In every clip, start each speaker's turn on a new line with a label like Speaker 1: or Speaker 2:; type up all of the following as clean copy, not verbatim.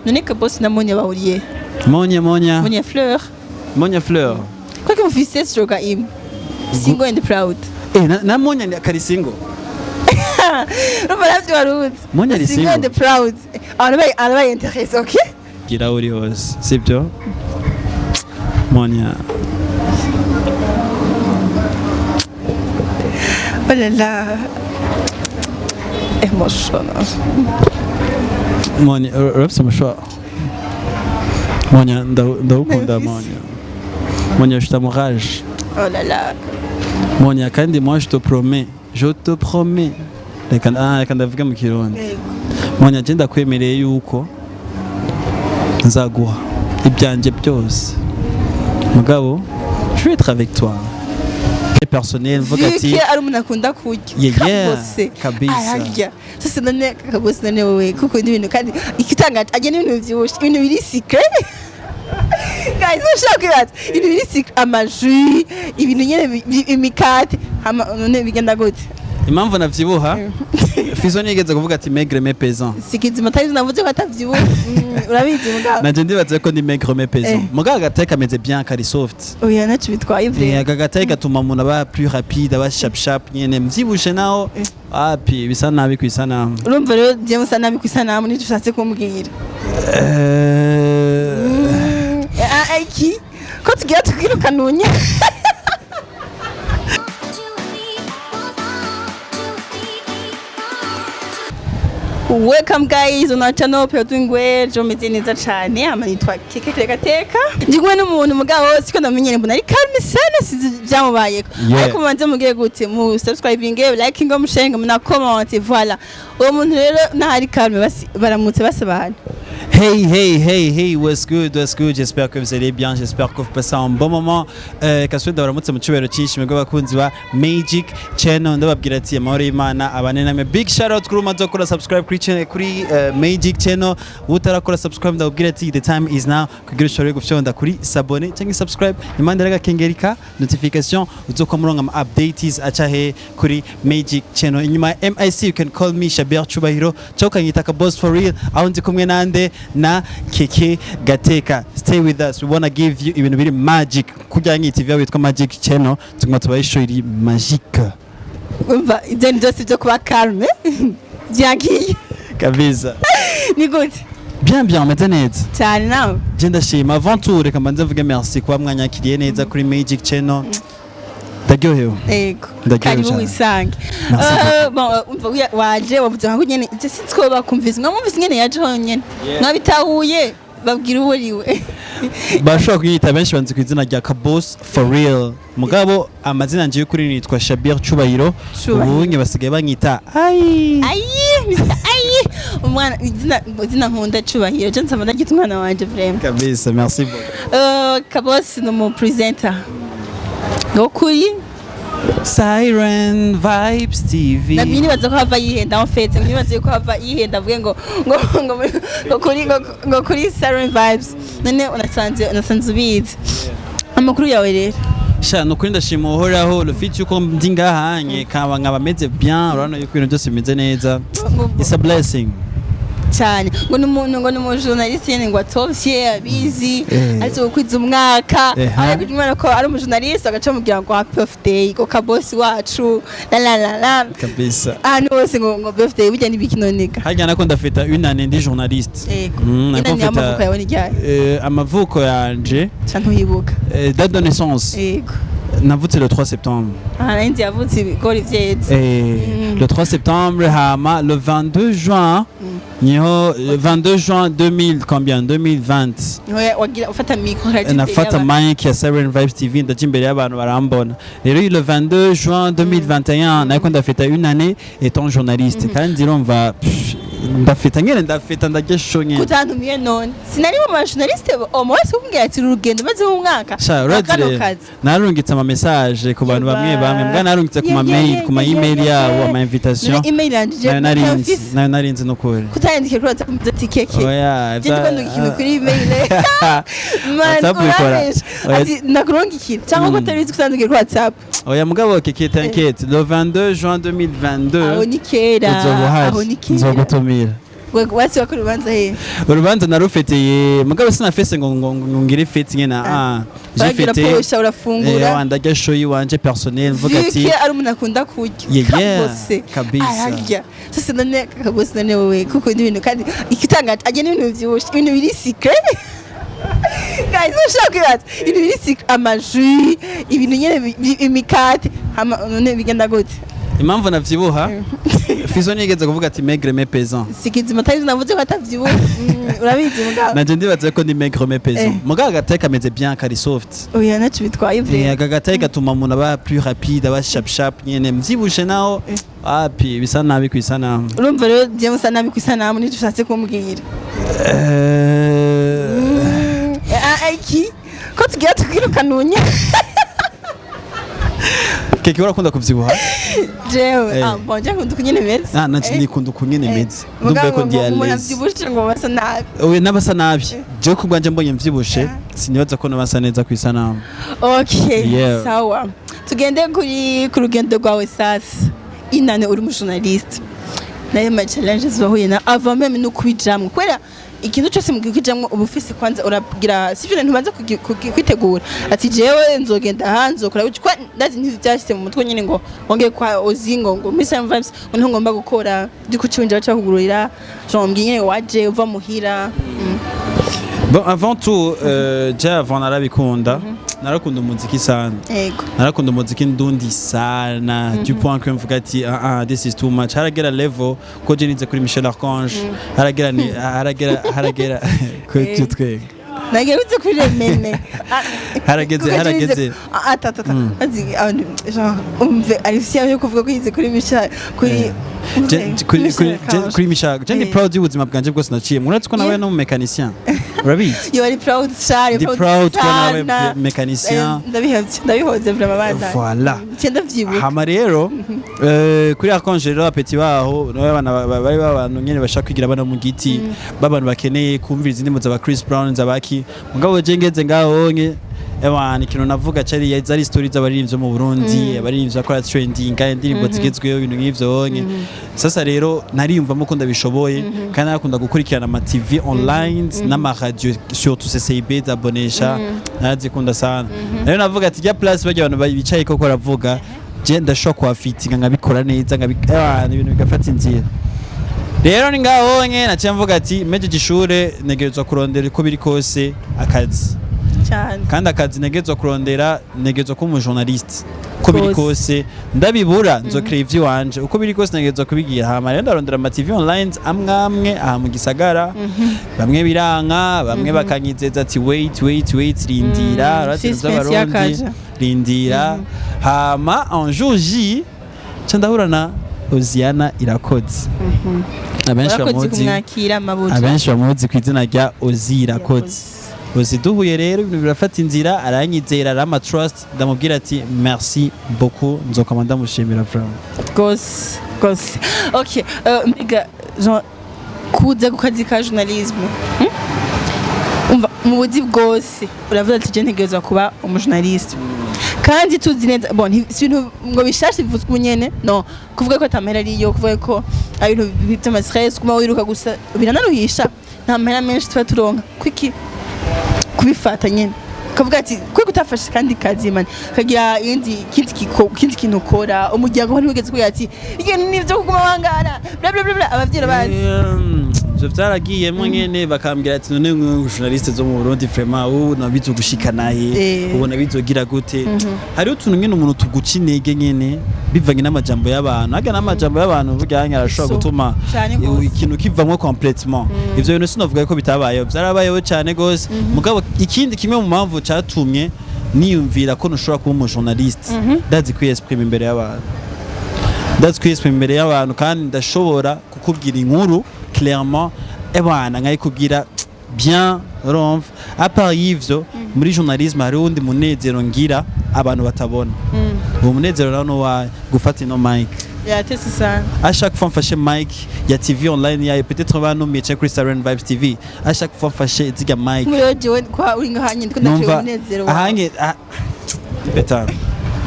Speaker 1: None Kaboss na Monia bahuriye?
Speaker 2: Monia, Monia.
Speaker 1: Monia Fleur.
Speaker 2: Monia Fleur.
Speaker 1: Kwaki mufise slogan imwe, "Single and proud"?
Speaker 2: Eh, na Monia ni kari single.
Speaker 1: Urumva navyo waruzi.
Speaker 2: Monia ari
Speaker 1: single
Speaker 2: single.
Speaker 1: and proud. Abantu bayi intéressé, okay.
Speaker 2: Gira uri hose, sibyo? Monia.
Speaker 1: Oh là là, emotion.
Speaker 2: Monia, urafise amashwa. Monia, ndagukunda.
Speaker 1: Ndabifise.
Speaker 2: Monia. Monia, je t'amourage.
Speaker 1: Oh là là.
Speaker 2: Monia, kandi moi je te promets, je te promets. Reka ndavuge mu Kirundi. Monia, je ndakwemereye yuko nzaguha ibyanjye byose. Mugabo, je vais être avec toi. Personnel, mvuga
Speaker 1: Vu
Speaker 2: ati
Speaker 1: que ari umuntu akunda kurya.
Speaker 2: Yeah,
Speaker 1: Kabose
Speaker 2: kabisa.
Speaker 1: ararya. Sasa none Kabose, none wowe kuko ibintu, kandi ikitangaje ajya n'ibintu bivyibushe, ibintu biri sucré. Guys, ushaka kwibaza ibintu biri sucré, ama jus, ibintu nyene imikate, hama none bigenda gute?
Speaker 2: Impamvu navyibuha, Fizo nigeze kuvuga ati "maigre mais pesant".
Speaker 1: Sikizima atari navuze ko atavyibuha. Urabizi mugabo.
Speaker 2: Nanje ndibaza ko ndi maigre mais pesant. Mugabo agataye kameze bien, kari soft.
Speaker 1: Oya, naco bitwaye vrai.
Speaker 2: Aka gataye gatuma umuntu aba plus rapide, aba sharp sharp nyene. Mvyibushe naho api bisa nabi kwisanamu.
Speaker 1: Urumva rero je musa nabi kwisanamu, nico ushatse kumbwira? Ah, iki ko tugira tukirukana unye. Welcome guys on our channel. Hope you're doing well. Jo meze neza cane. Ama nitwa Keke Keka. Ndi kumwe n'umuntu, mugabo siko ndamenyere, mbona ari calme sana, sizi byamubayeko. Ariko mubanze mugire gute? Mu subscribing, liking, mu sharing, mu na comment, voilà. Uwo muntu rero nahari calme, basi baramutse basabana.
Speaker 2: Hey, hey, hey, hey, what's good, what's good? J'espère que vous allez bien, j'espère que vous passez un bon moment. Kaswe ndabaramutse mu cyubahiro cyinshi mwebwe abakunzi ba Magic Channel, ndababwira ati amahoro y'Imana abane namwe. Big shout out kuri umaze gukora subscribe kuri channel, kuri Magic Channel. Utarakora subscribe, ndababwira ati the time is now kugira ushobore gufyonda kuri s'abonner cyangwa subscribe impande y'agakengeri ka notification, uzokwa muronka ama updates aca he kuri Magic Channel. Inyuma ya MIC, you can call me Shabir Chubahiro cyangwa ukanyita ka Boss for real, aho ndi kumwe nande? Na Keke Gateka. Stay with us, we wanna give you ibintu biri magic kugira ngo iyi TV yawe yitwa Magic Channel, tuguma tubaye show iri magique.
Speaker 1: Umva, ibyo ni byose byo kuba calme byagiye.
Speaker 2: Kabisa.
Speaker 1: Ni gute?
Speaker 2: Bien bien, meze neza.
Speaker 1: Cyane, nawe?
Speaker 2: Je ndashima. Avant tout, reka mbanze mvuge merci kuba mwanyakiriye neza kuri Magic Channel, ndaryohewe.
Speaker 1: Ego.
Speaker 2: Ndaryohewe
Speaker 1: Karibu.
Speaker 2: cyane.
Speaker 1: Wisange.
Speaker 2: Merci.
Speaker 1: Bon, umva, waje wavuze nka nyene je sinzi ko bakumvise, mwamwumvise nyene yaje honyene. Mwabitahuye, babwira uwo uriwe.
Speaker 2: Bashobora kuyita, benshi banzi ku izina rya Kabos for real, mugabo amazina ngiye kuri nitwa Shabir Cubahiro.
Speaker 1: Cubahiro.
Speaker 2: Ubunye basigaye banyita ai.
Speaker 1: Ayi, Mr. Ayi, umwana, izina nkunda, Cubahiro, je nsaba ndagita umwana wanje vraiment.
Speaker 2: Kabisa, merci beaucoup.
Speaker 1: Kabos ni umu presenter ngo kuri
Speaker 2: Siren Vibes TV.
Speaker 1: Nabyo nibaza ko hava yihenda, en fait nibaza ko hava yihenda avuge ngo kuri Siren Vibes. None unasanze ubizi amakuru yawe rero?
Speaker 2: Sha, nukuri ndashima Uhoraho, le fait yuko ndi ngahanye kaba nkaba meze bien, urabona yuko ibintu byose bimeze neza, it's a blessing.
Speaker 1: Cyane, ngo ni umuntu, ngo ni umujournaliste nyene, ngo atovye abizi. Azi gukwiza umwaka. Ariko umwana ko ari umujournaliste, agaca amubwira ngo happy birthday, ngo Kabosi wacu, la la la la.
Speaker 2: Kabisa.
Speaker 1: Ahantu hose ngo birthday, burya n'ibiki noneka?
Speaker 2: Harya nako ndafeta une année ndi journaliste.
Speaker 1: Yego.
Speaker 2: Nako
Speaker 1: Ina ni amavuko yawe ni ryari?
Speaker 2: Amavuko yanje?
Speaker 1: Ca ntuyibuka?
Speaker 2: Date de naissance?
Speaker 1: Yego.
Speaker 2: Navutse le 3 septembre.
Speaker 1: Aha nari nzi yavutse ibigori vyeze.
Speaker 2: Le 3 septembre, hama le 22 juin niho, le 22 juin 2000 combien, 2020.
Speaker 1: Niho wagira ufata micro?
Speaker 2: Nafata mic ya Siren Vibes TV, ndaja imbere y'abantu barambona. Rero le 22 juin 2021 nariko ndafeta une année étant journaliste, kandi urumva, pff, ndafeta nyene, ndafeta, ndarya show nyene.
Speaker 1: Kutantumiye none? Sinari mu bajournaliste omo wese kumbwira ati uru rugendo maze mu mwaka
Speaker 2: Sha, urazi
Speaker 1: kano
Speaker 2: rero,
Speaker 1: kazi.
Speaker 2: narungitse ama message ku bantu bamwe bamwe, mbwa narungitse ku ma mail, ku ma email yabo, ama invitation.
Speaker 1: None email yanje
Speaker 2: Nayo narinzi, nayo narinzi nukuri.
Speaker 1: Kutayandikira kuri WhatsApp mvuze ati Keke,
Speaker 2: Oya.
Speaker 1: je ndiko ndungika ikintu kuri email, man.
Speaker 2: WhatsApp bikora.
Speaker 1: Urabesha.
Speaker 2: Oya.
Speaker 1: Ati nakurungikira cyangwa ko utabizi kutandukira kuri WhatsApp.
Speaker 2: Oya, mugabo Keke, t'inquiète, le 22 juin 2022
Speaker 1: Aho ni kera.
Speaker 2: uzoba uhari.
Speaker 1: Aho ni kera.
Speaker 2: Nzogutumira.
Speaker 1: Wasi wakora urubanza he?
Speaker 2: Urubanza narufeteye, mugabo sinafese ngo ngire fête nyene. Ah, j'ai
Speaker 1: Uragira
Speaker 2: fêté.
Speaker 1: posha, urafungura.
Speaker 2: Eh, ndarya show yiwanje personnel, mvuga ati
Speaker 1: Vuke ari umuntu akunda kurya.
Speaker 2: Yeah,
Speaker 1: Kabose.
Speaker 2: kabisa.
Speaker 1: Ararya sasa. None kabose, none wewe kuko ibintu, kandi ikitangaje ajya n'ibintu bivyibushe, ibintu biri sucré. Guys, ushaka kwibaza ibintu biri sucré, ama jus, ibintu nyene imikate, hama none bigenda gute?
Speaker 2: Impamvu navyibuha, Fizo nigeze kuvuga ati "maigre mais pesant".
Speaker 1: Sikizima atari navuze ko atavyibuha. Urabizi mugabo.
Speaker 2: Nanje ndibaza ko ndi maigre mais pesant. Mugabo agataye kameze bien, kari soft.
Speaker 1: Oya, naco bitwaye. Vrai.
Speaker 2: Aka gataye gatuma umuntu aba plus rapide, aba sharp sharp nyene. Mvyibushe naho api bisa nabi kwisanamu.
Speaker 1: Urumva rero je musa nabi kwisanamu, nico ushatse kumbwira? Ah, iki ko tugira tukirukana unye.
Speaker 2: Keke, urakunda kuvyibuha?
Speaker 1: Jewe?
Speaker 2: Eh.
Speaker 1: Ah bon, je nkunda uko nyene meze.
Speaker 2: Ah, nanje nikunda uko nyene meze, ndumva ko ndi à
Speaker 1: umuntu
Speaker 2: l'aise.
Speaker 1: avyibushe ngo basa nabi?
Speaker 2: Oya, n'abasa nabi. Jewe ku bwanje mbonye mvyibushe, sinibaza ko nabasa neza kwisanamu.
Speaker 1: Okay.
Speaker 2: Yeah.
Speaker 1: Sawa, tugende kuri ku rugendo rwawe sasa. Inane uri umu journaliste, nayo ma challenges wahuye na avant même no kubijamwo, kubera ikintu cyose mu kukijamwo uba ufise kwanza uragira sivyo, ntubanza kwitegura ati jewe nzogenda aha, nzokora gutya, kwa ndazi ntivyashyize mu mutwe nyine ngo wongeye kwa Ozi ngo muri Same Vibes ngo niho ngomba gukora, ndi kuciwinjira baca bakugururira, genre mbwiye nyene waje uva muhira.
Speaker 2: Bon, avant tout, je avant narabikunda, narakunda umuziki sana. Narakunda umuziki ndundi sana, du point que mvuga ati "ah ah, this is too much". Haragera level ko je nize kuri Michel Archange, haragera ni haragera ko tutwenga.
Speaker 1: Nagiye uze kuri remene.
Speaker 2: Harageze.
Speaker 1: Atata azi abantu, genre umve ari fier yo kuvuga ko yize kuri Michel, kuri
Speaker 2: Kuri Michel, je ndi proud y'ubuzima bwanje bwose naciyemo. Uretse ko nawe no mu mécanicien, urabizi.
Speaker 1: You are proud cyane.
Speaker 2: Ndi proud ko nawe mécanicien.
Speaker 1: Ndabihevye, ndabihoze vraiment bana.
Speaker 2: Voilà.
Speaker 1: Cyenda vyibuka.
Speaker 2: Hama rero kuri Archange rero, aba petits baho nabo abana bari babantu nyene bashaka kwigira abana mu giti, babantu bakeneye kumviriza indirimbo za Chris Brown, zabaki. Mugabo je ngeze ngaho nye, ewana, ikintu navuga cari zari stories z'abaririmbyi bo mu Burundi, abaririmbyi bakora trending, indirimbo zigezweho, ibintu nk'ivyo nye. Sasa rero nariyumvamo ko ndabishoboye, kandi narakunda gukurikirana ama TV online n'ama radio, surtout CCIB zabonesha, narazikunda sana. Rero navuga ati rya place barya abantu bicaye koko baravuga, je ndashobora kuhafitinga nkabikora neza, ewana, ibintu bigafata inzira. Rero ni ngaho nye naciye mvuga ati mejeje ishure ntegerezwa kurondera uko biri kose akazi.
Speaker 1: Cyane.
Speaker 2: Kandi akazi ntegerezwa kurondera, ntegerezwa kuba umu journaliste uko biri
Speaker 1: Kose.
Speaker 2: kose. Ndabibura nzokira ivy'iwanje, uko biri kose ntegerezwa kubigira. Hama rero ndarondera ama TV online amwe amwe aha mu gisagara, bamwe biranka, bamwe bakanyizeza ati "wait, wait, wait, rindira". Urazi ibintu
Speaker 1: Suspense
Speaker 2: vy'Abarundi.
Speaker 1: y'akaja.
Speaker 2: Rindira. Hama un jour J ca ndahura na Oziana Irakoze, abenshi
Speaker 1: Urakoze
Speaker 2: bamuzi
Speaker 1: kumwakira amabuja.
Speaker 2: abenshi bamuzi ku izina rya Ozi Irakoze. Ozi duhuye rero ibintu birafata inzira, aranyizera, arama trust, ndamubwira ati "merci beaucoup", nzokama ndamushimira vraiment.
Speaker 1: Gose gose. Okay, mbega genre kuza ku kazi ka journalisme, Umva mu buzi bwose uravuga ati je ntegerezwa kuba umu journaliste, kandi tuzi neza, bon, si ibintu ngo bishashe bivuzwe nyene, no kuvuga ko atamahera ariyo, kuvuga ko ari ibintu by'ama stress, kuma wiruka gusa biranaruhisha, nta mahera menshi tuba turonka. Kuki kubifata nyene kavuga ati kwe kutafashe kandi kazi man, kagira iyindi kindi kintu ukora, umuryango ntiwigeze kugira ati ibintu nivyo kuguma wangara, bla bla bla bla, abavyeyi bazi?
Speaker 2: Ivyo vyaragiyemwo nyene, bakambwira ati "none mwe journaliste zo mu Burundi, vraiment ubu nabizo gushikana he? Ubona bizogira gute?" Hariho utuntu nyene umuntu tuguca intege nyene bivanye n'amajambo y'abantu. Harya n'amajambo y'abantu burya nyene arashobora
Speaker 1: So,
Speaker 2: gutuma
Speaker 1: cane gose.
Speaker 2: ikintu kivamwo complètement. Ivyo bintu sinovuga ko bitabayeho, vyarabayeho cane gose. Mugabo ikindi kimwe mu mpamvu catumye niyumvira ko ntushobora kuba umu journaliste, ndazi kwiyexprime imbere y'abantu, ndazi kwiyexprime imbere y'abantu, kandi ndashobora kukubwira inkuru clairement, ebana nkayikubwira bien. Urumva, à part y'ivyo, muri journalisme hariho uwundi munezero ngira abantu batabona. Uwo munezero nawo nuwa gufata ino mic.
Speaker 1: Yatese sana.
Speaker 2: À chaque fois mfashe mic ya TV online yayo, peut-être banumiye cyangwa kuri Siren Vibes TV, à chaque fois mfashe ziga mic,
Speaker 1: Muri jewe kwa uri ngahanye ndiko ndakira
Speaker 2: numva
Speaker 1: umunezero wawe.
Speaker 2: ahange beta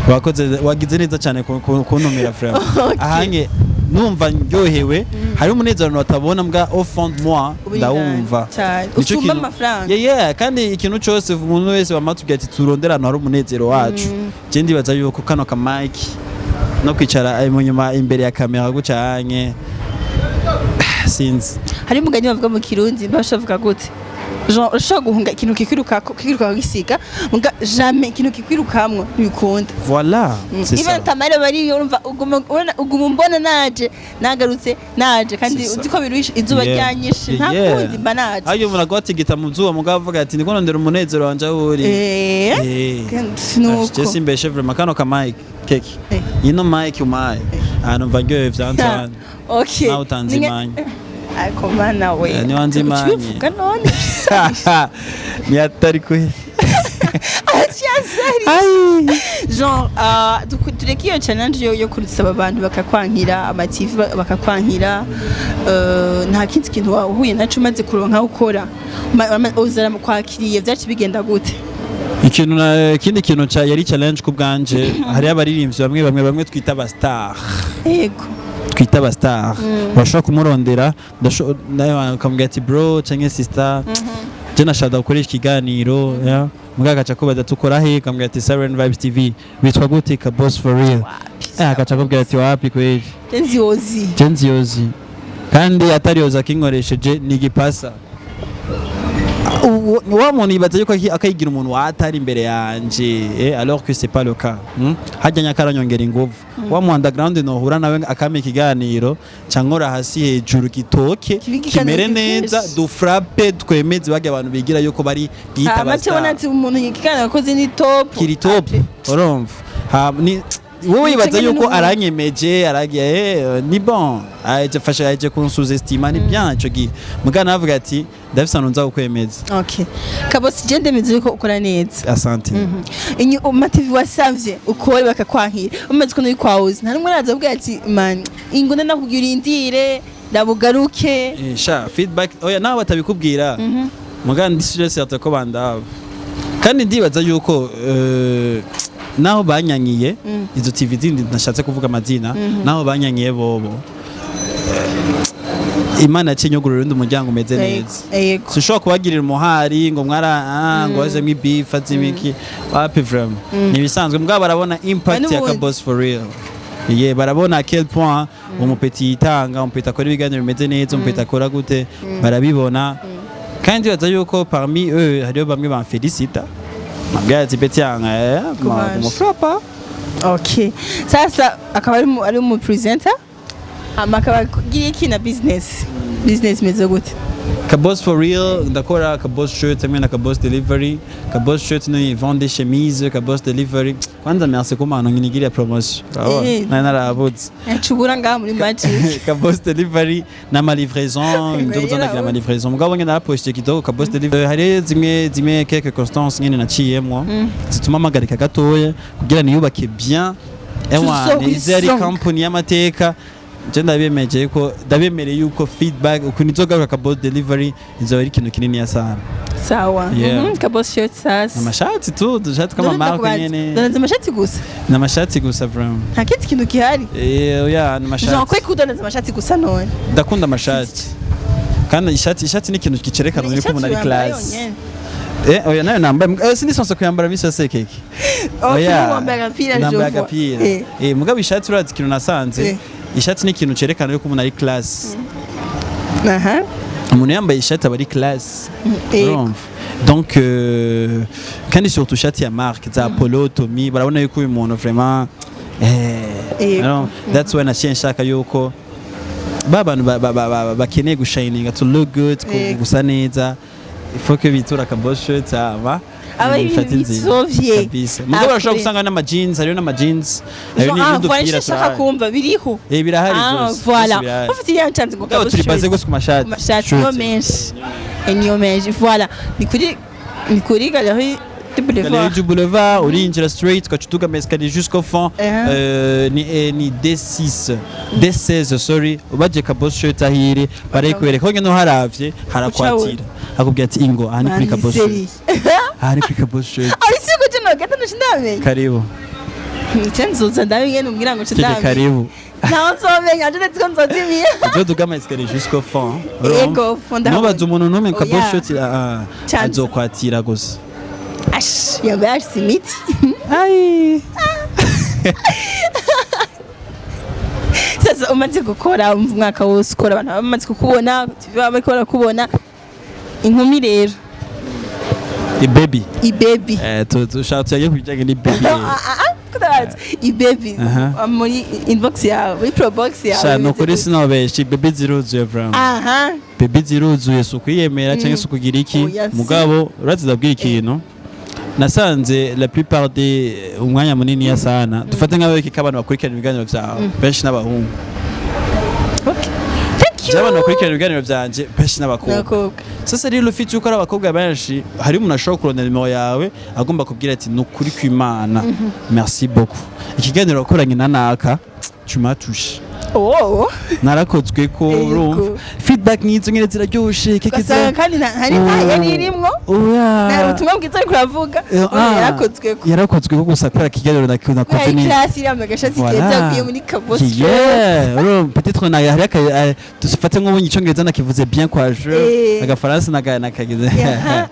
Speaker 2: wakoze, wagize neza cyane kuntumira frère.
Speaker 1: Okay.
Speaker 2: Ahange numva ndyohewe. Hari umunezero abantu batabona, mbwa au fond de moi
Speaker 1: Uri
Speaker 2: ndawumva.
Speaker 1: cyane.
Speaker 2: Nico
Speaker 1: Usumba
Speaker 2: kintu-
Speaker 1: amafaranga.
Speaker 2: Yeah, kandi ikintu cyose, umuntu wese bamatubwira ati turondera ahantu hari umunezero wacu. Je ndibaza yuko kano ka mic no kwicara mu nyuma imbere ya kamera gucanye, sinzi.
Speaker 1: Hari umugani bavuga mu Kirundi, bashavuga gute? Genre ushobora guhunga ikintu kikwiruka, kikwiruka gisiga, muga jamais ikintu kikwirukamwo ntibikunda.
Speaker 2: Voilà, c'est
Speaker 1: Even
Speaker 2: ça.
Speaker 1: tamara bari, urumva uguma uguma umbona naje, nagarutse naje, kandi
Speaker 2: C'est ça.
Speaker 1: uzi ko biruhishe, izuba ryanyishe, nta kundi mba naje.
Speaker 2: Harya umuntu agwatigita mu zuba, mugabo avuga ati ndiko ndondera umunezero wanje aho uri.
Speaker 1: Kandi nuko.
Speaker 2: Je simbeshe vraiment, kano ka mic keke, ino mic umaye ahantu mva ndyohewe vya Antoine.
Speaker 1: Okay.
Speaker 2: Nawe utanze imanya.
Speaker 1: Ariko mana we.
Speaker 2: Ni wanze imanye.
Speaker 1: Ukibivuga none.
Speaker 2: Ni atari kwe.
Speaker 1: Acyazari. Genre tureke iyo challenge yo kurusaba abantu bakakwankira, ama TV bakakwankira, nta kindi kintu wahuye naco umaze kuronka aho ukora? Uzara mu kwakiriye, vyaci bigenda gute?
Speaker 2: Ikintu na ikindi kintu ca yari challenge ku bwanje, hariyo abaririmbyi bamwe twita aba star. Twita aba star, urashobora kumurondera, nawe ukamubwira ati bro canke sister, je nashaka gukoresha ikiganiro, yeah. Mugabo agaca akubaza tukora he, ukamubwira ati Siren Vibes TV. Witwa gute? Ka Boss for real. Agaca akubwira ati wapi kweli.
Speaker 1: Nzi ozi.
Speaker 2: Je nzi yozi, kandi atari yozi akinkoresheje ni igipasa. Wa muntu yibaza yuko akayigira umuntu watari imbere yanje, alors que c'est pas le cas, Hajya nyakaranyongera inguvu wa mu underground nohura nawe akampa ikiganiro cankora hasi hejuru gitoke
Speaker 1: Kibe ikiganiro
Speaker 2: kimere neza,
Speaker 1: gifresh.
Speaker 2: Dufrape twemeze barya abantu bigira yuko bari biyita
Speaker 1: Amace
Speaker 2: aba star.
Speaker 1: ubona ati umuntu ikiganiro yakoze ni top.
Speaker 2: Kiri top, urumva. Ni wowe wibaza
Speaker 1: Nicyo
Speaker 2: yuko
Speaker 1: nyene.
Speaker 2: aranyemeje, aragiye, ni bon, aje fasha, aje kunsous-estima, ni bien ico gihe, mugana avuga ati ndafise ahantu nza kukwemeza.
Speaker 1: Okay, Kabosi, je ndemeze yuko ukora neza.
Speaker 2: Asante.
Speaker 1: Inyu uma TV wasavye ukore bakakwankira, umaze ukuntu uri kwawuzi, nta numwe araza avuga ati man, ingona nakubwira urindire ndabugaruke?
Speaker 2: Sha feedback oya, nawe batabikubwira, mugana ndi sûr certain ko bandaba, kandi ndibaza yuko naho banyanyiye izo TV zindi ntashatse kuvuga amazina, naho banyanyiye bobo, Imana yaciye inyugurura urundi muryango umeze neza. Sinshobora kubagirira umuhari ngo mwara ngo wazemo ibifu azimiki, wapi vraiment, ni ibisanzwe. Mugabo barabona impact ya
Speaker 1: N'ubundi.
Speaker 2: Kaboss for real, ye barabona à quel point umupeti yitanga, umupeti akora ibiganiro bimeze neza, umupeti akora gute, barabibona. Kandi baza yuko parmi eux hariyo bamwe bamfelicita, bambwira ati petit yanga
Speaker 1: Courage.
Speaker 2: kumufrapa.
Speaker 1: Okay, sasa akaba ari mu presenter, hama akaba agira iki na business imeze gute?
Speaker 2: Kabos for real, ndakora Kabos shirt hamwe na Kabos delivery. Kabos shirt ni vente des chemises, Kabos delivery. Kwanza merci ko mano nginigiriya promotion. Urabona? Nari narabutse.
Speaker 1: Ncubura ngaha muri Magic.
Speaker 2: Kabos delivery n'ama livraison, nzo kuzondagira ama livraison. Mugabo ngene naraposte kidogo Kabos delivery. Hari zimwe zimwe quelques constances ngene naciyemwo zituma mpagarika gatoya kugira niyubake bien. Ewa,
Speaker 1: Tuzo
Speaker 2: ize ari
Speaker 1: kuri
Speaker 2: company y'amateka. Je ndabemeje yuko, ndabemereye yuko feedback ukuntu izogaruka Kabos delivery izoba ari ikintu kinini ya sana.
Speaker 1: Sawa.
Speaker 2: Yeah.
Speaker 1: Kabos shirt sasa.
Speaker 2: Amashati tu, dushati tw'amamarke nyene.
Speaker 1: Dandaza amashati gusa?
Speaker 2: Ni amashati gusa vraiment.
Speaker 1: Nta kindi kintu gihari?
Speaker 2: Oya, ni
Speaker 1: Jean
Speaker 2: amashati.
Speaker 1: kwe kudandaza amashati gusa none?
Speaker 2: Ndakunda amashati, kandi ishati ni ikintu kicerekana yuko umuntu ari
Speaker 1: Ishati wambara
Speaker 2: class.
Speaker 1: yonyene?
Speaker 2: Oya, nayo nambaye, sindi sonse kuyambara misi yose keke.
Speaker 1: Okay, wambaye agapira.
Speaker 2: Nambaye
Speaker 1: Je vois.
Speaker 2: agapira. Mugabo ishati, urazi ikintu nasanze? Ishati ni ikintu cerekana yuko umuntu ari class. Umuntu yambaye ishati aba ari class. Urumva, donc kandi surtout ishati ya marque za Polo, Tommy, barabona yuko uyu muntu vraiment alors, that's why naciye nshaka yuko ba bantu bakeneye gushininga, to look good, gusa neza, il faut que bitura Kabos shirt aba
Speaker 1: Aba
Speaker 2: ibintu bifata
Speaker 1: ibintu
Speaker 2: inzira.
Speaker 1: bisovye.
Speaker 2: Kabisa, mugabo urashobora
Speaker 1: Après.
Speaker 2: gusanga n'ama jeans, hariyo n'ama jeans, hariyo
Speaker 1: Jean, ah, voilà,
Speaker 2: n'udupira
Speaker 1: icyo nshaka
Speaker 2: turahari.
Speaker 1: kumva biriho.
Speaker 2: Birahari.
Speaker 1: Ah,
Speaker 2: Vyose
Speaker 1: voilà.
Speaker 2: vyose birahari.
Speaker 1: Ufite iriya ncanze ngo
Speaker 2: Mugabo
Speaker 1: Kabos
Speaker 2: turi basé
Speaker 1: shirt.
Speaker 2: gusa ku mashati.
Speaker 1: Ku mashati niyo
Speaker 2: Shirt.
Speaker 1: menshi. Niyo menshi, voilà. Ni kuri Galerie du
Speaker 2: Galerie
Speaker 1: Boulevard.
Speaker 2: du Boulevard, urinjira straight, ugaca uduga ama escalier jusqu'au fond. Ni D6, D16, sorry. Ubaje Kabos shirt ahiri, barayikwereka. Honyine uharavye harakwatira, akubwira ati ingo aha ni kuri Kabos shirt, aha ni kuri Kabos shirt.
Speaker 1: Ari siko je nogenda ndamenya.
Speaker 2: Karibu.
Speaker 1: Nce nzoza ndabigenda umbwira ngo
Speaker 2: Keke.
Speaker 1: ndamenya.
Speaker 2: Karibu.
Speaker 1: Ntaho nzomenya, je ndetse ko nzozimira.
Speaker 2: Uzoduga ama escalier jusqu'au fond.
Speaker 1: Yego, fond ndabona.
Speaker 2: Ntubaze umuntu n'umwe.
Speaker 1: Oya.
Speaker 2: Kaboss Shot
Speaker 1: Chance.
Speaker 2: azokwatira gusa.
Speaker 1: Ash, yambaye ashise imiti.
Speaker 2: Ai.
Speaker 1: Sasa umaze gukora, umva, umwaka wose ukora, abantu bamaze kukubona, TV baba bariko barakubona, inkumi rero?
Speaker 2: Ibaby.
Speaker 1: Ibaby.
Speaker 2: Tushaka tuyage ku bijyanye n'ibaby.
Speaker 1: Kutabaza ibaby.
Speaker 2: Aha.
Speaker 1: Muri inbox yawe, muri probox yawe
Speaker 2: Sha, ni
Speaker 1: bimeze
Speaker 2: ukuri
Speaker 1: gute?
Speaker 2: sinobesha, ibaby ziruzuye vraiment. Baby ziruzuye, si ukwiyemera cyangwa se ukugira iki.
Speaker 1: Oya, si.
Speaker 2: Mugabo urazi, ndabwira ikintu nasanze: la plupart des, umwanya munini ya sana, dufate nk'abereke ko abantu bakurikirana ibiganiro byawe benshi n'abahungu.
Speaker 1: Okay. Thank you.
Speaker 2: Je, abantu bakurikirana ibiganiro byanje benshi n'abakobwa.
Speaker 1: N'abakobwa.
Speaker 2: Sasa rero ufite yuko ari abakobwa benshi, hari umuntu ashobora kurondera nimero yawe agomba kubwira ati: "Ni ukuri kw'Imana, merci beaucoup, ikiganiro wakoranye na naka, tu m'as touché."
Speaker 1: Oh.
Speaker 2: Narakozwe ko.
Speaker 1: Yego.
Speaker 2: Urumva, feedback nk'izo nyene ziraryoshe keke.
Speaker 1: Ugasanga kandi hari nta yari irimwo.
Speaker 2: Oya.
Speaker 1: Nta butumwa bwiza ariko uravuga. Yarakozwe ko.
Speaker 2: Yarakozwe ko gusa kubera ikiganiro nakoze
Speaker 1: Kubera
Speaker 2: ni
Speaker 1: classe yambaye agashati
Speaker 2: Voilà.
Speaker 1: keza akuye muri Kaboss.
Speaker 2: Yeah, urumva, peut-être na hari aka dufate nk'ubu icyongereza nakivuze bien kwa je agafaransa nakagize.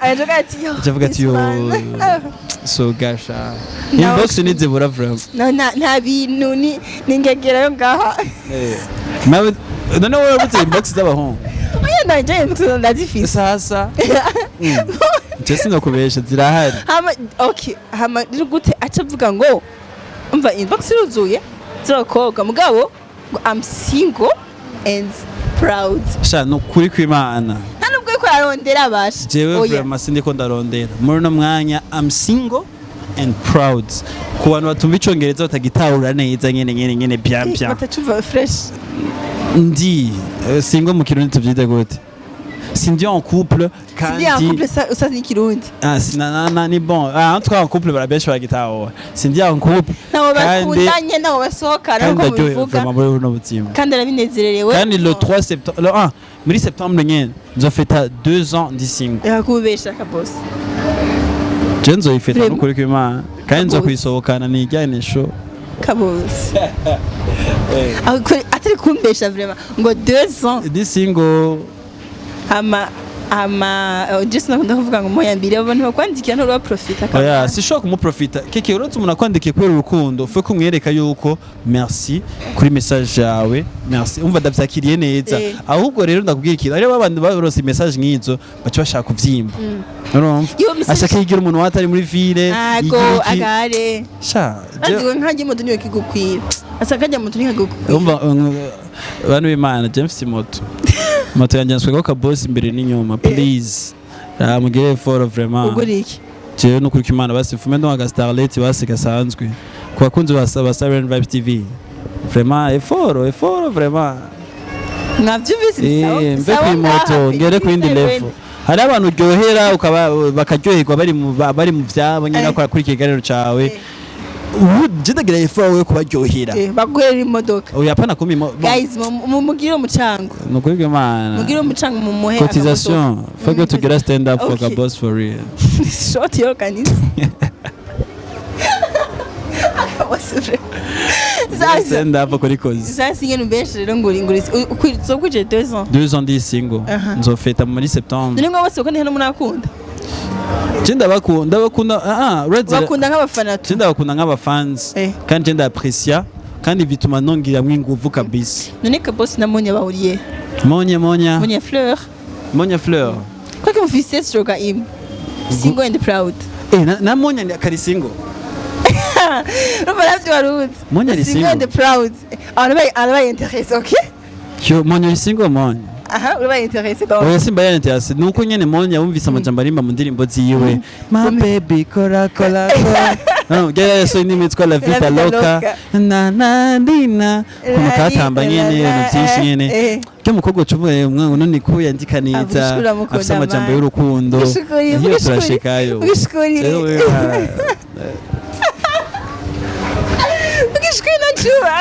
Speaker 1: Aravuga ati yo.
Speaker 2: Avuga ati yo.
Speaker 1: This man.
Speaker 2: So gasha
Speaker 1: No.
Speaker 2: inbox nizibura vraiment.
Speaker 1: No, nta bintu ni ngegera yo ngaha.
Speaker 2: Nawe none wowe wabuze inbox z'abahungu?
Speaker 1: Oya, nanje inbox ndazifise.
Speaker 2: Sasa je sinakubesha, zirahari.
Speaker 1: Hama okay, hama rero gute aca avuga ngo umva, inbox iruzuye z'abakobwa, mugabo ngo "I'm single and proud"?
Speaker 2: Sha, ni ukuri kw'Imana.
Speaker 1: Nta nubwo ariko ararondera abasha.
Speaker 2: Jewe
Speaker 1: Oya.
Speaker 2: vraiment sindiko ndarondera muri uno mwanya. I'm single and proud. Ku bantu batumva icongereza batagitahura neza nyene nyene nyene, bien bien.
Speaker 1: Batacumva fresh.
Speaker 2: Ndi single, mu Kirundi tuvyite gute? Sindi en couple.
Speaker 1: Sindi en
Speaker 2: kandi
Speaker 1: couple, ça ni Kirundi.
Speaker 2: Ah, sinanana ni bon. Ah, en tout cas en couple barabenshi baragitahura. Sindi en couple.
Speaker 1: Nabo
Speaker 2: kandi
Speaker 1: bakundanye, nabo basohokana,
Speaker 2: kandi
Speaker 1: nkuko
Speaker 2: ndaryohewe
Speaker 1: mubivuga.
Speaker 2: vraiment muri buno buzima.
Speaker 1: Kandi arabinezererewe.
Speaker 2: Kandi le 3 septembre, le 1 muri septembre nyene nzofeta 2 ans ndi single.
Speaker 1: Yakubesha, Kaboss.
Speaker 2: Je nzoyifeta.
Speaker 1: Vraiment.
Speaker 2: N'ukuri kw'Imana, kandi
Speaker 1: Kabosi.
Speaker 2: nzokwisohokana nijyane show.
Speaker 1: Kaboss. Aho atari kumbesha vraiment ngo 2 ans?
Speaker 2: Ndi single.
Speaker 1: Hama just nakunda kuvuga ngo moya mbiri abantu bakwandikira ntuba profita.
Speaker 2: Oya, sishobora kumuprofita keke. Uretse umuntu akwandikiye kubera urukundo, fe kumwereka yuko merci kuri message yawe, merci, umva ndavyakiriye neza. Ahubwo rero ndakubwira ikintu: hariho abantu baronse message nk'izo baca bashaka kuvyimba, urumva?
Speaker 1: Iyo message-
Speaker 2: Ashaka yigira umuntu watari muri ville.
Speaker 1: Ago
Speaker 2: yigira iki.
Speaker 1: Agare.
Speaker 2: Sha
Speaker 1: aziwe nkanjye moto niyo kigukwira, asa kajya moto niyo kigukwira.
Speaker 2: Umva, bantu b'Imana, je mfise moto, moto yanjye nswego Kaboss imbere n'inyuma. Please, mugire effort vraiment.
Speaker 1: Ugura iki?
Speaker 2: Jewe nukuri Imana, basi fume ndo aga starlet basi gasanzwe ku bakunzi ba Siren Vibes TV. Vraiment effort, effort vraiment.
Speaker 1: Mwavyumvise ni sawa.
Speaker 2: Mve
Speaker 1: Sawa
Speaker 2: kuri moto
Speaker 1: ngaha,
Speaker 2: ngere ku yindi
Speaker 1: Siren.
Speaker 2: level. Hari abantu uryohera ukaba bakaryoherwa bari mu vyabo nyine, bakora kuri ikiganiro cawe. Ubu je ndagira effort yo kubaryohera.
Speaker 1: Baguhera imodoka.
Speaker 2: Oya, apana kumi
Speaker 1: Guys, mumugire umucango.
Speaker 2: Nukuri Imana.
Speaker 1: Mugire umucango mumuhe.
Speaker 2: Cotisation, faut que tugira stand up for
Speaker 1: Okay.
Speaker 2: Kaboss for real.
Speaker 1: Short yo kanisa. Akaboss vraiment. Sasa
Speaker 2: Stand up kuri kozi.
Speaker 1: sasa ingene umbeshe rero ngo uri uzokwije 2 ans?
Speaker 2: 2 ans ndi single.
Speaker 1: Aha.
Speaker 2: Nzofeta muri septembre.
Speaker 1: None ngo bose bakunda hano murakunda?
Speaker 2: Je ndabakunda, ndabakunda. Ah, Red.
Speaker 1: Bakunda nk'abafana
Speaker 2: Je
Speaker 1: tu.
Speaker 2: ndabakunda nk'abafans. Kandi je ndaapprécia, kandi bituma nongeramwo inguvu kabisa.
Speaker 1: None Kaboss na Monia bahuriye?
Speaker 2: Monya, Monya.
Speaker 1: Monia Fleur.
Speaker 2: Monya Fleur.
Speaker 1: Kwaki mufise slogan imwe, "single and proud"?
Speaker 2: Na Monya ni akari single.
Speaker 1: Urumva navyo waruzi.
Speaker 2: Monia ari
Speaker 1: Single
Speaker 2: single.
Speaker 1: and proud, arabaye intéressé, okay.
Speaker 2: Yo, Monya ari single, Monya.
Speaker 1: Aha, urabaye intéressé donc.
Speaker 2: Oya, simba yaranteyase, nuko nyene Monya wumvise amajambo arimba mu ndirimbo ziwe, "My baby kola kola kola". No, gera yasohoye indirimbo yitwa "La Vida
Speaker 1: La Vida
Speaker 2: Loca".
Speaker 1: Loca.
Speaker 2: Na na nina ukuntu katamba nyene, ibintu byinshi nyene. Ryo mukobwa ucuvuga umwana none ko yandika neza,
Speaker 1: Avuga uramukunda,
Speaker 2: afise amajambo
Speaker 1: man.
Speaker 2: y'urukundo.
Speaker 1: Ubwishukuri,
Speaker 2: Iyo
Speaker 1: ubwishukuri,
Speaker 2: turashikayo.
Speaker 1: ubwishukuri.
Speaker 2: Jewe,
Speaker 1: Ubwishukuri nacuba.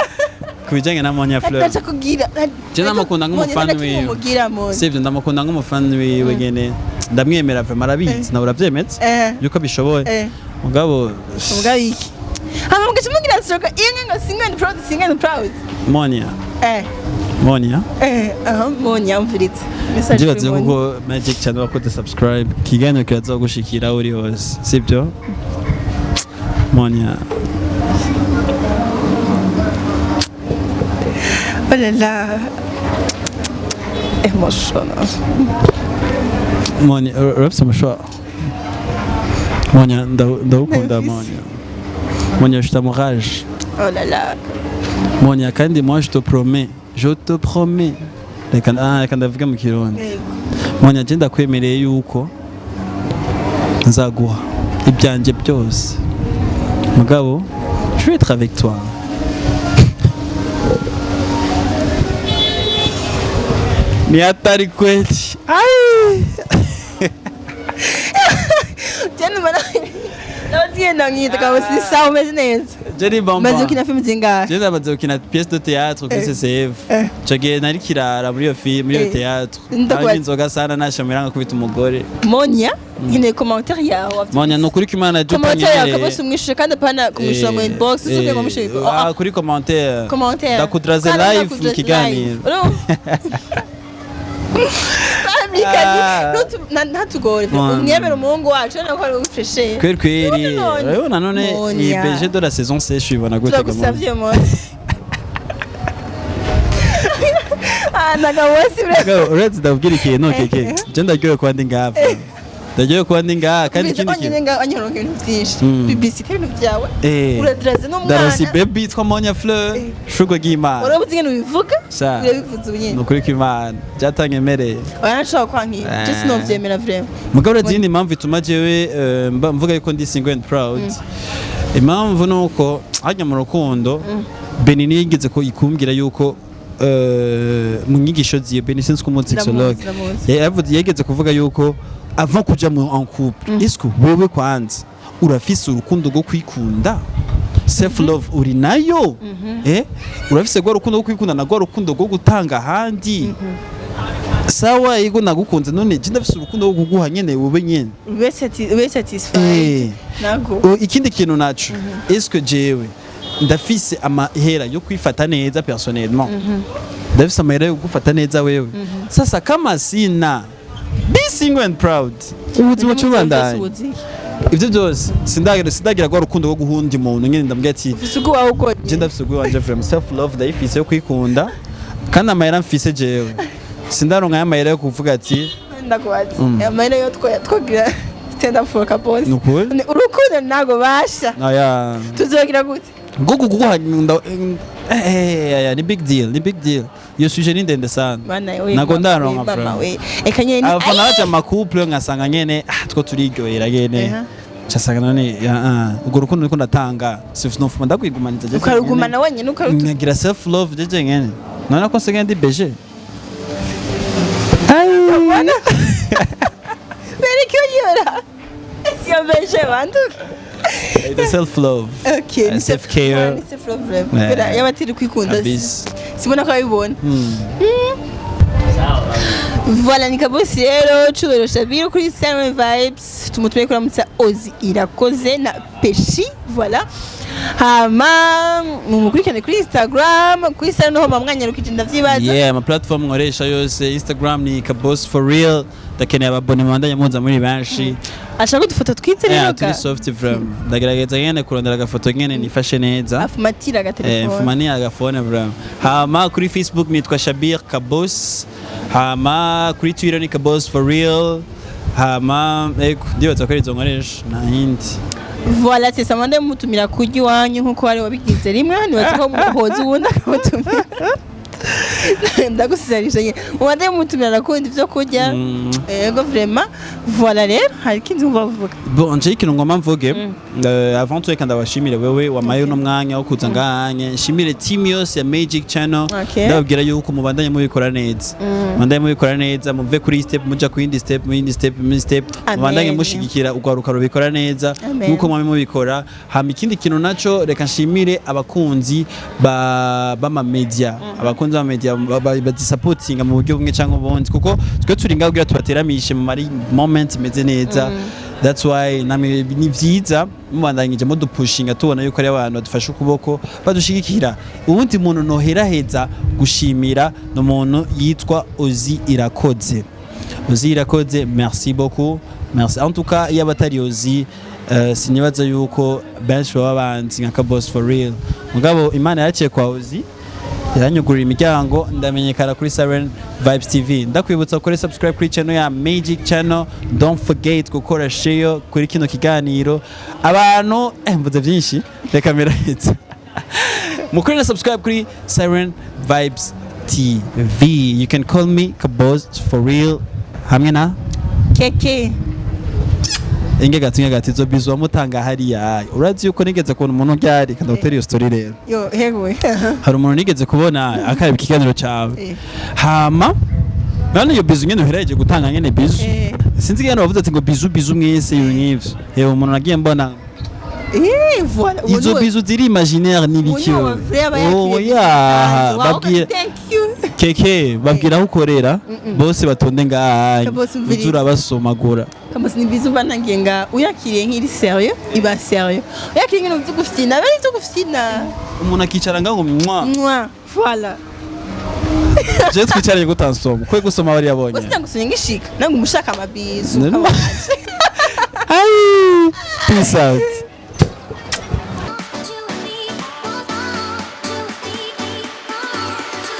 Speaker 2: Ku bijanye na Monya Fleur,
Speaker 1: Ndaca kugira.
Speaker 2: Je ndamukunda nk'umufana wiwe.
Speaker 1: Mugira Monya.
Speaker 2: Sivyo, ndamukunda nk'umufana wiwe nyene, ndamwemera vraiment, arabizi nawe uravyemeza yuko abishoboye. Mugabo
Speaker 1: Mugabo iki? Hama mugaca mugira slogan imwe ngo "Single and proud, single and proud."
Speaker 2: Monia. Monia.
Speaker 1: Aha, Monia, mviritse message
Speaker 2: Ndibaze
Speaker 1: kuri Monia.
Speaker 2: kuko Magic Channel wakoze subscribe, ikiganiro kiraza gushikira aho uri hose, sibyo Monia?
Speaker 1: Oh là là, emotional.
Speaker 2: Monia, urafise amushwa Monia, ndagukunda.
Speaker 1: Ndabifise.
Speaker 2: Monia, Monia, je t'amourage.
Speaker 1: Oh là là.
Speaker 2: Monia, kandi moi je te promets, je te promets, reka ndavuge mu Kirundi.
Speaker 1: Yego.
Speaker 2: Monia, je ndakwemereye yuko nzaguha ibyanjye byose, mugabo je vais être avec toi. Ni hatari kweli. Ai!
Speaker 1: Je numva nabagenda nkita kaba si sawa, umeze neza.
Speaker 2: Jenny Bamba.
Speaker 1: Umaze gukina filime zingahe?
Speaker 2: Je ndamaze gukina pièce de théâtre kuri CCF. Ico gihe nari kirara muri iyo film, muri iyo théâtre.
Speaker 1: Ndakubaza.
Speaker 2: Harimo inzoga sana, nashamira nkakubita umugore.
Speaker 1: Monia, nkeneye commentaire yawe.
Speaker 2: Monia, ni ukuri ko Imana je
Speaker 1: Commentaire yawe kabose, umwishure kandi apana kumwishura ngo inbox usubire ngo mwishure.
Speaker 2: Ah, kuri commentaire.
Speaker 1: Commentaire.
Speaker 2: Ndakudraze
Speaker 1: Kandi
Speaker 2: live mu
Speaker 1: ndakudraze
Speaker 2: kiganiro.
Speaker 1: live. Urumva?
Speaker 2: Ah.
Speaker 1: Ntatugore. Umwemere umuhungu wacu, urabona ko ari ufreshe.
Speaker 2: Kweli kweli.
Speaker 1: None.
Speaker 2: Urabona none iyi
Speaker 1: Monia.
Speaker 2: BG de la saison sèche ubibona gute ga Monia?
Speaker 1: Turagusavye, Monia. Ah, nagabo si
Speaker 2: Mugabo, uretse ndabwira ikintu keke, je ndaryohewe kuba ndi ngaha, ndaryohewe kuba ndi ngaha, kandi ikindi kintu
Speaker 1: Wanyoronka ibintu byinshi, publicité, ibintu byawe. Uradraze n'umwana.
Speaker 2: Ndaronse baby yitwa Monia Fleur, shurwe ry'Imana.
Speaker 1: Urabuze ingene ubivuga.
Speaker 2: Sha.
Speaker 1: Urabivuze ubu nyene.
Speaker 2: Ni ukuri kw'Imana byatanyemereye.
Speaker 1: Oya, nshobora kwankira je, sinovyemera vraiment.
Speaker 2: Mugabo uretse iyindi mpamvu ituma jewe mvuga yuko ndi single and proud, impamvu ni uko hajya mu rukundo Beni yigeze ko ikumbwira yuko mu nyigisho ziwe, Beni sinzi ko umu sexologue
Speaker 1: Ndamuzi, ndamuzi.
Speaker 2: Yigeze kuvuga yuko avant kuja mu en couple, est-ce que wewe kwanza urafise urukundo rwo kwikunda, self love uri nayo, urafise rwa rukundo rwo kwikunda na rwa rukundo rwo gutanga ahandi? Sawa, yego nagukunze, none je ndafise urukundo rwo kuguha nyene wowe nyene.
Speaker 1: Ube satisfied nago.
Speaker 2: Ikindi kintu naco, est-ce que jewe ndafise amahera yo kwifata neza personnellement, ndafise amahera yo gufata neza wewe? Sasa kama sina, be single and proud, ubuzima cubandanye. Ivyo byose sindagira rwa rukundo rwo guhunda umuntu nyene ndamubwira ati
Speaker 1: Ufise uko wawe uko.
Speaker 2: Je ndafise urw'iwanje vraiment, self love ndayifise yo kwikunda, kandi amahera mfise jewe sindaronka y'amahera yo kuvuga ati
Speaker 1: Ndakubaza amahera yo twagira stand up for couples.
Speaker 2: Ni ukuri?
Speaker 1: Urukundo ntago basha.
Speaker 2: Aya.
Speaker 1: Tuzogira gute?
Speaker 2: Ngo kuguha aya ni big deal, ni big deal, iyo sujet ni ndende sana.
Speaker 1: Bana we.
Speaker 2: Ntago
Speaker 1: Mama
Speaker 2: ndaronka
Speaker 1: we, mama
Speaker 2: vraiment.
Speaker 1: we, eka nyene ni
Speaker 2: Abafana baca ama couple nkasanga nyene two turiryohera nyene. Casanga none urwo rukundo niko ndatanga sinofuma ndakwigumaniza jeje.
Speaker 1: Ukarugumana wenyine, ukarutu
Speaker 2: Nkagira self love jeje nyene, none ko nsigaye ndi beje.
Speaker 1: Bereke yora siyo beje bantu.
Speaker 2: The self love.
Speaker 1: Okay, ni
Speaker 2: self care.
Speaker 1: Ni self love vraiment. Kubera yabatiri kwikunda.
Speaker 2: Kabisa.
Speaker 1: Sibona ko abibona. Voilà, ni Kabosi rero, Cubero Shabiro kuri Seven Vibes, tumutume kuramutsa Ozi Irakoze na Peshi, voilà. Hama mumukurikirane kuri Instagram, kuri Instagram niho mwanyarukije ndavyibaza.
Speaker 2: Yeah, ama platform nkoresha yose, Instagram ni Kabos for real, ndakeneye ababone bandanye muza muri benshi.
Speaker 1: Ashaka udufoto twize rero
Speaker 2: Yeah,
Speaker 1: ga.
Speaker 2: turi soft vraiment, ndagerageza nyene kurondera agafoto nyene nifashe neza.
Speaker 1: Afumatira agatelefone.
Speaker 2: Mfumani agafone vraiment. Hama kuri Facebook nitwa Shabir Kabos, hama kuri Twitter ni Kabos for real, hama ndibaza ko ari izo nkoresha, nta yindi.
Speaker 1: Voilà, c'est ça, mande mutumira kurya iwanyu nkuko wari wabigize rimwe, nibaza ko muhoza ubundi akamutumira. Ndagusizarisha nyine. Mubande mutumira, arakunda ivyo kurya. Yego vraiment. Voilà rero, hari ikindi wumva bavuga?
Speaker 2: Bon, nje ikintu ngomba mvuge, avant tout reka ndabashimire wewe wamaye uno mwanya wo kuza ngahanye, nshimire team yose ya Magic Channel. Ndababwira yuko mubandanye mubikora neza, mubandanye mubikora neza, muve kuri step muja ku yindi step, mu yindi step, mu yindi step.
Speaker 1: Amen.
Speaker 2: Mubandanye mushigikira urwaruka rubikora neza
Speaker 1: Amen.
Speaker 2: nkuko mwami mubikora. Hama ikindi kintu naco, reka nshimire abakunzi ba b'ama media, abakunzi b'ama media bazisapotinga mu buryo bumwe cyangwa ubundi, kuko twe turi ngaho kugira tubateramishe mu mari moment imeze neza. That's why namwe ni vyiza mubandanyije mudupushinga, tubona yuko ari abantu badufashe ukuboko, badushigikira. Uwundi muntu noheraheza gushimira ni umuntu yitwa Ozi Irakoze. Ozi Irakoze, merci beaucoup, merci. En tout cas, iyo abatari Ozi, sinibaza yuko benshi baba banzi nka Kaboss for real. Mugabo Imana yaciye kwa Ozi, yaranyugurira imiryango, ndamenyekana kuri Siren Vibes TV. Ndakwibutsa gukora subscribe kuri channel ya Magic Channel. Don't forget gukora share kuri kino kiganiro. Abantu, mvuze byinshi, reka mirahetse. Mukore na subscribe kuri Siren Vibes TV. You can call me Kaboss for real, hamwe na
Speaker 1: Keke.
Speaker 2: Inge gati, inge gati, izo bisous wamutanga hariya. Urazi yuko nigeze kubona umuntu ryari kandi gutera iyo story rero?
Speaker 1: Yo, hewe.
Speaker 2: Hari umuntu nigeze kubona akareba ikiganiro cyawe. Hama none iyo bisou nyene uhereje gutanga nyene bisou, sinzi ingene wavuze ati ngo bisous, bisous mwese, ibintu nk'ivyo. Yewe, umuntu nagiye mbona
Speaker 1: Voilà.
Speaker 2: izo bisous ziri imaginaire n'ibiki? Oya, babwira
Speaker 1: Thank you.
Speaker 2: Keke, babwira aho ukorera bose batonde ngaha.
Speaker 1: Kabose, umviriza.
Speaker 2: Uzurabasomagura.
Speaker 1: Kamusi, ni bisous mba ntangiye nga uyakiriye nk'iri sérieux, iba sérieux. Uyakiriye nk'ibintu vyo gufyina, aba ari ivyo gufyina.
Speaker 2: Umuntu akicara ngaho ngo mwa.
Speaker 1: Mwa, voilà.
Speaker 2: Je twicaranye gutansoma kwe gusoma bariya bonye.
Speaker 1: Bose ngusonye ngishika, nange umushaka ama bisous.
Speaker 2: Ai, peace out.